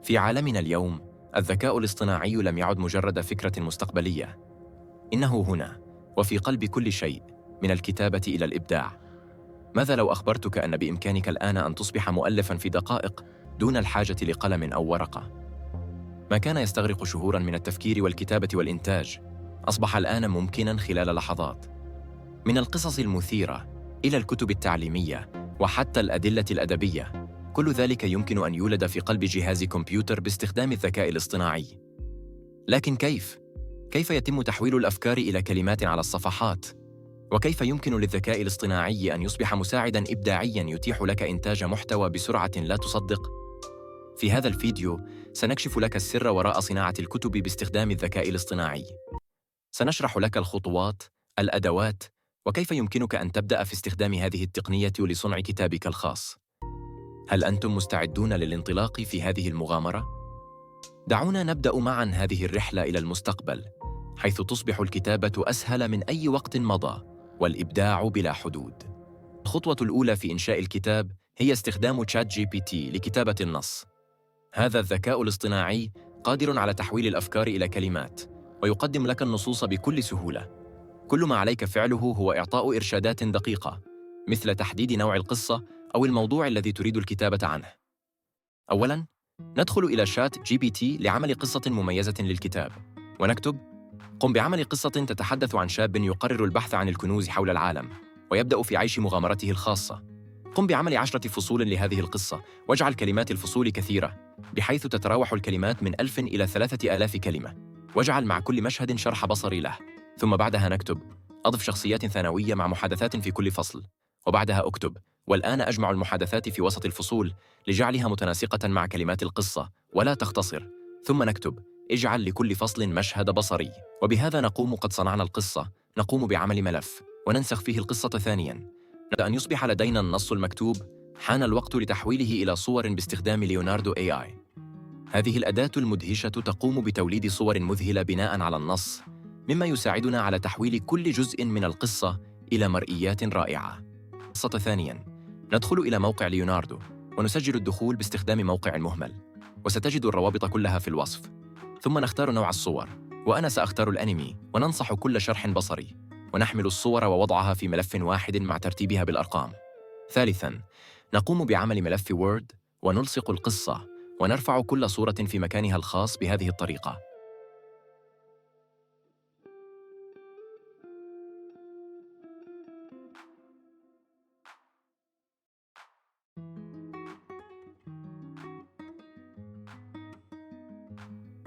في عالمنا اليوم، الذكاء الاصطناعي لم يعد مجرد فكرة مستقبلية. إنه هنا، وفي قلب كل شيء، من الكتابة إلى الإبداع. ماذا لو أخبرتك أن بإمكانك الآن أن تصبح مؤلفاً في دقائق دون الحاجة لقلم أو ورقة؟ ما كان يستغرق شهوراً من التفكير والكتابة والإنتاج، أصبح الآن ممكناً خلال لحظات. من القصص المثيرة إلى الكتب التعليمية وحتى الأدلة الأدبية، كل ذلك يمكن أن يولد في قلب جهاز كمبيوتر باستخدام الذكاء الاصطناعي. لكن كيف؟ كيف يتم تحويل الأفكار إلى كلمات على الصفحات؟ وكيف يمكن للذكاء الاصطناعي أن يصبح مساعداً إبداعياً يتيح لك إنتاج محتوى بسرعة لا تصدق؟ في هذا الفيديو سنكشف لك السر وراء صناعة الكتب باستخدام الذكاء الاصطناعي. سنشرح لك الخطوات، الأدوات، وكيف يمكنك أن تبدأ في استخدام هذه التقنية لصنع كتابك الخاص. هل أنتم مستعدون للانطلاق في هذه المغامرة؟ دعونا نبدأ معاً هذه الرحلة إلى المستقبل، حيث تصبح الكتابة أسهل من أي وقت مضى، والإبداع بلا حدود. الخطوة الأولى في إنشاء الكتاب هي استخدام تشات جي بي تي لكتابة النص. هذا الذكاء الاصطناعي قادر على تحويل الأفكار إلى كلمات، ويقدم لك النصوص بكل سهولة. كل ما عليك فعله هو إعطاء إرشادات دقيقة، مثل تحديد نوع القصة أو الموضوع الذي تريد الكتابة عنه. أولاً، ندخل إلى شات جي بي تي لعمل قصة مميزة للكتاب، ونكتب: قم بعمل قصة تتحدث عن شاب يقرر البحث عن الكنوز حول العالم، ويبدأ في عيش مغامرته الخاصة. قم بعمل 10 فصول لهذه القصة، واجعل كلمات الفصول كثيرة، بحيث تتراوح الكلمات من 1000 إلى 3000 كلمة، واجعل مع كل مشهد شرح بصري له. ثم بعدها نكتب: أضف شخصيات ثانوية مع محادثات في كل فصل. وبعدها أكتب: والآن أجمع المحادثات في وسط الفصول لجعلها متناسقة مع كلمات القصة ولا تختصر. ثم نكتب: اجعل لكل فصل مشهد بصري. وبهذا نقوم قد صنعنا القصة. نقوم بعمل ملف وننسخ فيه القصة ثانياً. أن يصبح لدينا النص المكتوب، حان الوقت لتحويله إلى صور باستخدام ليوناردو AI. هذه الأداة المدهشة تقوم بتوليد صور مذهلة بناء على النص، مما يساعدنا على تحويل كل جزء من القصة إلى مرئيات رائعة. قصة ثانياً، ندخل إلى موقع ليوناردو ونسجل الدخول باستخدام موقع مهمل، وستجد الروابط كلها في الوصف. ثم نختار نوع الصور، وأنا سأختار الأنمي، وننصح كل شرح بصري، ونحمل الصور ووضعها في ملف واحد مع ترتيبها بالأرقام. ثالثاً، نقوم بعمل ملف وورد ونلصق القصة، ونرفع كل صورة في مكانها الخاص بهذه الطريقة.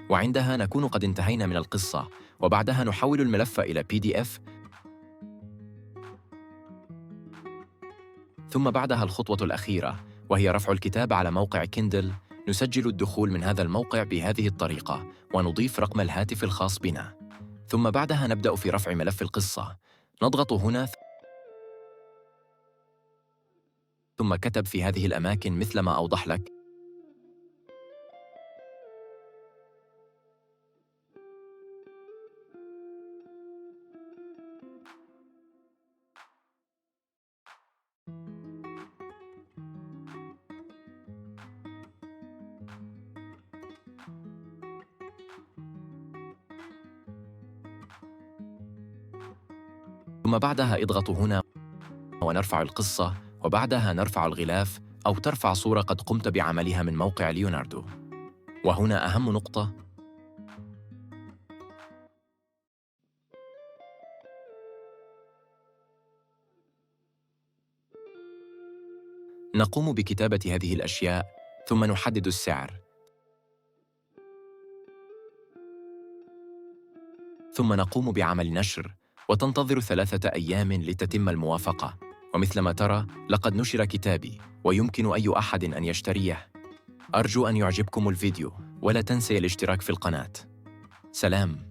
وعندها نكون قد انتهينا من القصة، وبعدها نحول الملف إلى PDF. ثم بعدها الخطوة الأخيرة، وهي رفع الكتاب على موقع كيندل. نسجل الدخول من هذا الموقع بهذه الطريقة، ونضيف رقم الهاتف الخاص بنا. ثم بعدها نبدأ في رفع ملف القصة. نضغط هنا، ثم كتب في هذه الأماكن مثل ما أوضح لك. ثم بعدها اضغط هنا ونرفع القصة، وبعدها نرفع الغلاف أو ترفع صورة قد قمت بعملها من موقع ليوناردو. وهنا أهم نقطة: نقوم بكتابة هذه الأشياء، ثم نحدد السعر، ثم نقوم بعمل نشر، وتنتظر 3 أيام لتتم الموافقة. ومثل ما ترى، لقد نشر كتابي، ويمكن أي أحد أن يشتريه. أرجو أن يعجبكم الفيديو، ولا تنسي الاشتراك في القناة. سلام.